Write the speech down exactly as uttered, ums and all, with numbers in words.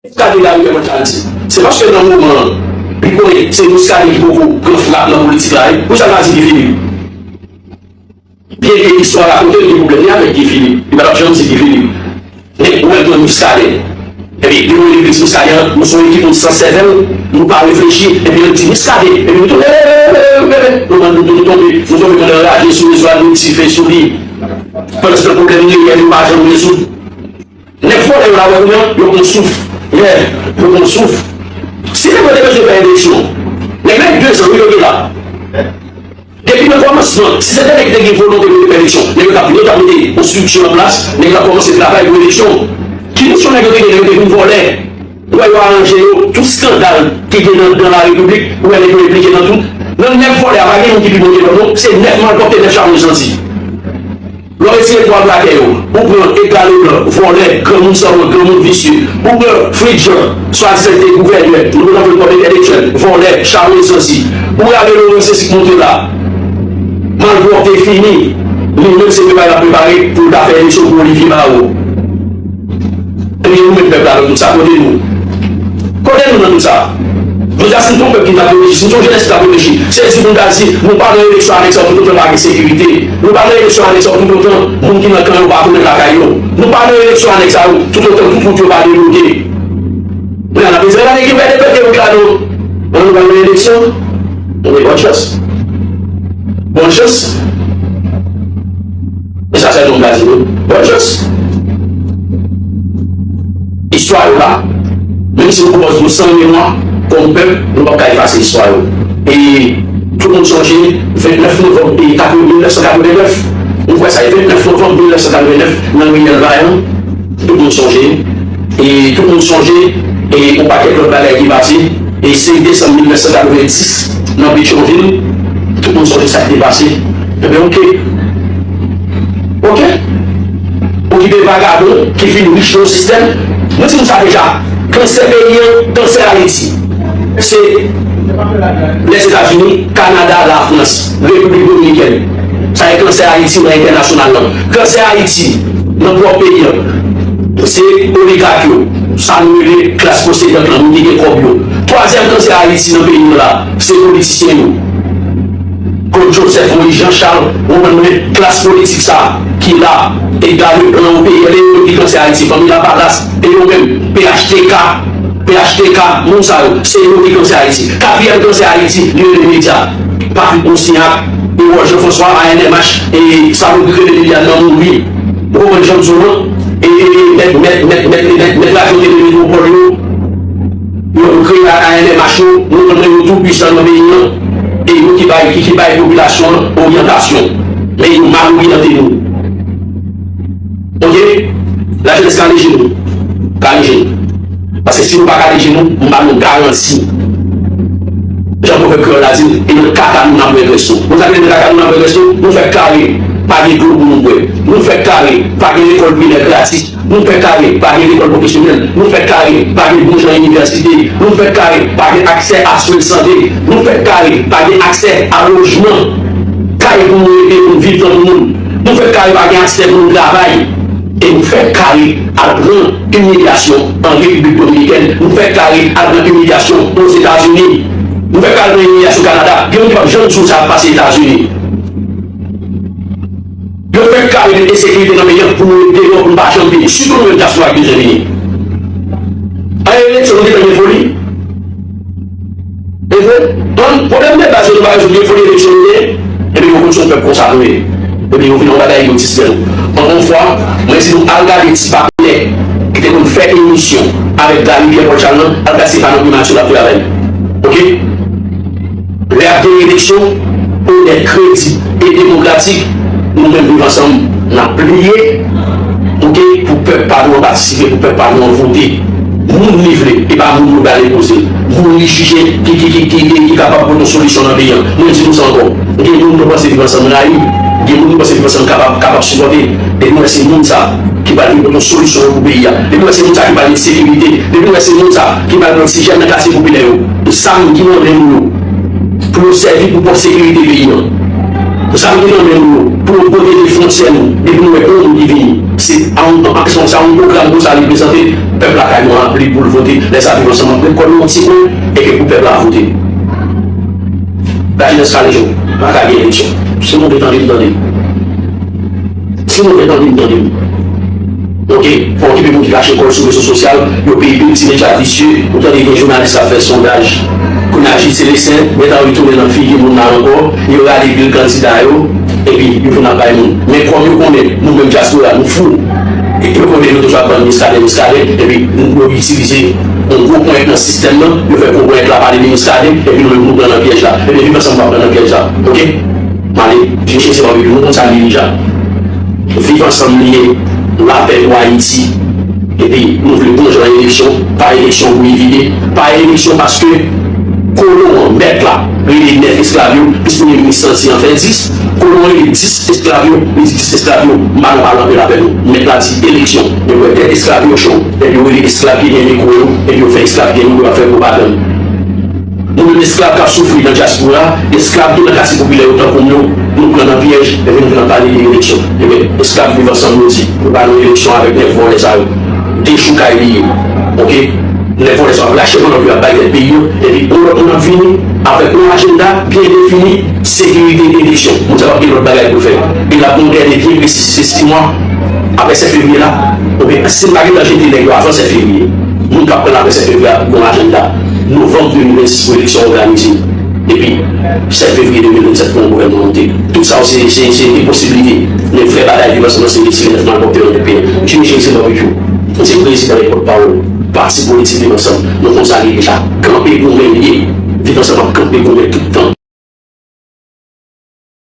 Muscadin Gary Pierre Paul Charles di. Se paske nan moman an, li konnen se Muscadin ki poko pran frap nan politik la wi. Poukisa l pa di Guy Philippe? Byenke istwa rakonte l gen pwoblèm li avèk Guy Philippe, li pa t ap janm di Guy Philippe. Men ou wè l pran Muscadin. Epi depi w rive Muscadin an, nou se yon ekip moun san sèvèl, nou pa reflechi, epi yo di Muscadin, epi nou tonbe, nou tonbe, nou tonbe pandan raje sou rezo a, nou dife sou li. Pandan se tan pwoblèm reyèl yo pa janm rezoud. Nèg vòlè yo la wè kounya, yo pran souf. Yeah, yo pran souf. Si nèg yo te bezwen fè eleksyon, nèg la gen dezan wi yo te la. Depi nan kòmansman, si se te nèg ki te gen volonte pou yo te fè eleksyon, nèg yo t ap, yo t ap mete yon estrikti an plas, nèg yo t ap kòmanse travay pou eleksyon. Ki misyon nèg yo te gen lè yo te vin vòlè? Ou wè yo aranje yo, tout eskandal ki gen nan, nan la repiblik, ou wè nèg yo enplike nan tout. Nan nèf vòlè a, pa gen youn ki pi bon ke lòt non, se nèf malpwòpte, nèf chawony santi. Lè w retire twa brakè yo, ou pran Edgar Leblanc, vòlè, granmoun sanwont, granmoun visye, ou pran Fritz Jean, swadizan te gouvènè, nou konn apre l kòm entèlektyèl, vòlè, chawony santi. Ou rale Laurent Cécique monte la, malpwòpte fini, li menm se prepare l ap prepare pou l ta fè eleksyon pou Olivier Barreau. Ebyen, nou menm pèp la, nan tout sa, kote nou? Kote nou nan tout sa? Jodi a, si nou te yon pèp ki t ap reflechi, si nou te yon jenès ki t ap reflechi, se di pou nou ta di, nou pa nan eleksyon anèk sa yo toutotan pa gen sekirite. Nou pa nan eleksyon anèk sa yo toutotan moun ki nan kan yo pa tounen lakay yo. Nou pa nan eleksyon anèk sa yo toutotan tout wout yo pa debloke. Men n ap bezwen gade ki pède pete wout la non. An nou pral nan eleksyon. Ebyen, bòn chans. Bòn chans. E sa sèl moun ka di nou, bòn chans. Istwa yo la, menm si nou konpòz nou san memwa, kòm pèp, nou p ap ka efase istwa yo. E tout moun sonje vennèf novanm, e katrevennèf san katrevennèf, nou kwè sa, e vennèf novanm mil nèf san katrevennèf, nan riyèl Vayan, tout moun sonje, e tout moun sonje, e yon pakèt lòt bagay ki pase, e senk desanm mil nèf san katrevendis, nan Petyonvil, tout moun sonje sa ki te pase. Ebyen, oke. Oke. Okipe vagabon ki fin rich nan yon sistèm. Mwen di nou sa deja. Kansè peyi an, kansè Ayiti. Se Lèzetazini, Kanada, Lafrans, Repiblik Dominikèn. Sa e kansè Ayiti nan entènasyonal lan. Kansè Ayiti nan pwòp peyi an. Se oligak yo. Sa nou rele klas posedant lan, moun ki gen kòb yo. Twazyèm kansè Ayiti nan peyi nou la, se politisyen yo. Claude Joseph, Moïse Jean Charles, ou konprann mwen, klas politik sa ki la, e gade plan ou peyi, e yo ki kansè Ayiti, fanmi Lavalas, e yo menm, P H T K, P H T K, moun sa yo, se yo ki kansè Ayiti. Katriyèm kansè Ayiti, li rele medya. Patrick Monstignac, Ewòl Jean François, A N M H, e salopri k rele medya nan mouri. Ou konprann jan m di w lan? E, e, e, mèt, mèt, mèt, mèt, mèt, mèt radyo tele metwopòl yo, yo kreye ak A N M H yo, nou konn yo tou pwisan nan peyi an, e yo ki bay, ki, ki bay popilasyon an oryantasyon. Men yo mal oryante nou. Oke? Lajenès kale je nou. Kale je nou. Paske si nou pa kale je nou, m ba nou garanti. Jan pwovèb kreyòl la di l, e nan kaka nou n ap wè grès nou. Nou sa ki rele nan kaka nou n ap wè grès nou, nou fèk kare, pa gen dlo pou nou bwè. Nou fèk kare, pa gen lekòl primè gratis. Nou fèk kare, pa gen lekòl pwofesyonèl. Nou fèk kare, pa gen bon jan inivèsite. Nou fèk kare, pa gen aksè a swen sante. Nou fèk kare, pa gen aksè a lojman. Kay pou nou rete, pou n viv tankou moun. Nou fèk kare, pa gen aksè pou nou travay. E nou fèk kare al pran imilyasyon an Repiblik Dominikèn. Nou fèk kare al pran imilyasyon Ozetazini. Nou fèk kare pran imilyasyon Kanada. Gen moun ki p ap janm di w sa ap pase Etazini. Yo fèk kare met ensekirite nan peyi an pou nou ret deyò, pou nou pa janm vini. Sitou nou menm dyaspora ki bezwen vini. An eleksyon, nou gentan gen foli. E vre? Donk, pwoblèm de baz yo, nou pa rezoud, gen foli eleksyon nou genyen. Ebyen, yo konn se yon pèp konsa nou ye. Ebyen, yo vin yon bagay egotis dèyè nou. Ankò yon fwa, mwen di nou, al gade ti papilè ki te konn fè emisyon avèk Gary Pierre Paul Charles lan, al gade se pa nan primati l ap travay. Oke? Lè ap gen eleksyon, onèt, kredib e demokratik, nou menm Viv Ansanm, n ap pliye, oke, pou pèp pa nou an patisipe, pou pèp pa nou an vote. Moun li vle, e pa moun nou pral enpoze l. Moun li jije ki, ki, ki, ki, ki, ki kapab pote yon solisyon nan peyi an. Mwen di nou sa ankò. Gen moun nou panse Viv Ansanm rayi, gen moun nou panse Viv Ansanm kapab, kapab sipòte. Depi nou wè se moun sa ki pral vin pote yon solisyon pou peyi a. Depi nou wè se moun sa ki pral met sekirite. Depi nou wè se moun sa ki pral pran ti jèn nan katye popilè yo. Zam ki nan men nou yo. Pou yo sèvi pou pwòp sekirite peyi an. Zam ki nan men nou yo, pou nou pwoteje fwontyè nou, depi nou wè yon moun ki vini, se a yon, a, se a yon pwogram konsa li prezante, pèp lakay nou an ap lib pou l vote, lè sa Viv Ansanm ap met kò l nan yon ti kwen, e ke pou pèp la vote. Lajenès Kalezo, pa ka gen eleksyon. Si nou vle tande, nou tande. Si nou vle tande, nou tande. Ok, fò okipe moun ki kache kò l sou rezo sosyal, yo peye pil ti medya visye, ou tande gen jounalis k ap fè sondaj. Kounye a Jil Selesten, gentan retounen nan figi moun la ankò, yo rale pil kandida yo, epi yo vin ap bay moun. Men kòm yo konnen, nou menm dyaspora, nou fou, e yo konnen yo toujou ap bann miskaden, miskaden, epi nou, yo itilize yon gwo pwen nan sistèm nan, yo fè gwo pwen la pale de miskaden, epi nou menm nou pran nan pyèj la. Ebyen, Viv Ansanm pa pran nan pyèj la, ok? M ale, Jil Selesten pa vle nou konn sa li deja. Viv Ansanm li ye, lapè pou Ayiti. Epi nou vle bon jan eleksyon, pa eleksyon pou evite, pa eleksyon paske kolon an, mèt la, rele nèf esklav yo, plis premye minis santi an fè dis, kolon an rele dis esklav yo, li di dis esklav yo, m pa nan pale anpil avè nou. Mèt la di eleksyon. Yo wè tèt esklav yo cho, epi yo rele esklav ki gen mikwo yo, epi yo fè esklav ki gen mikwo yo ap fè pwopagann. Nou menm esklav k ap soufri nan dyaspora, esklav ki nan katye popilè yo tankou m yo, nou pran nan pyèj, epi nou vin ap pale de eleksyon. Ebyen, esklav Viv Ansanm yo di, nou pa nan eleksyon avèk nèf vòlè sa yo. Dechoukay li ye. Ok? Nèf vòlè sa yo ap rache pandan pou y ap bay tèt peyi yo, epi yon lòt moun ap vini avèk yon ajanda byen defini, sekirite, eleksyon. Moun sa yo ap gen lòt bagay pou fè. E l ap gen yon dènye byen presi, se sis mwa apre sèt fevriye la. Oubyen, si n pa gentan jete nèg yo avan sèt fevriye, moun k ap pran l apre sèt fevriye a gon ajanda. Novanm de mil vennsis pou eleksyon òganize. Epi, sèt fevriye de mil vennsèt pou yon gouvènman monte. Tout sa yo se, se, se de posiblite. Men vrè bagay Viv Ansanm nan se retire nèf malpwòpte nan tèt peyi a. Jimmy Chérizier Barbecue, se prezidan e pòtpawòl pati politik Viv Ansanm. Nou konn sa li ye deja. Kanpe goumen li ye. Viv Ansanm ap kanpe goumen tout tan.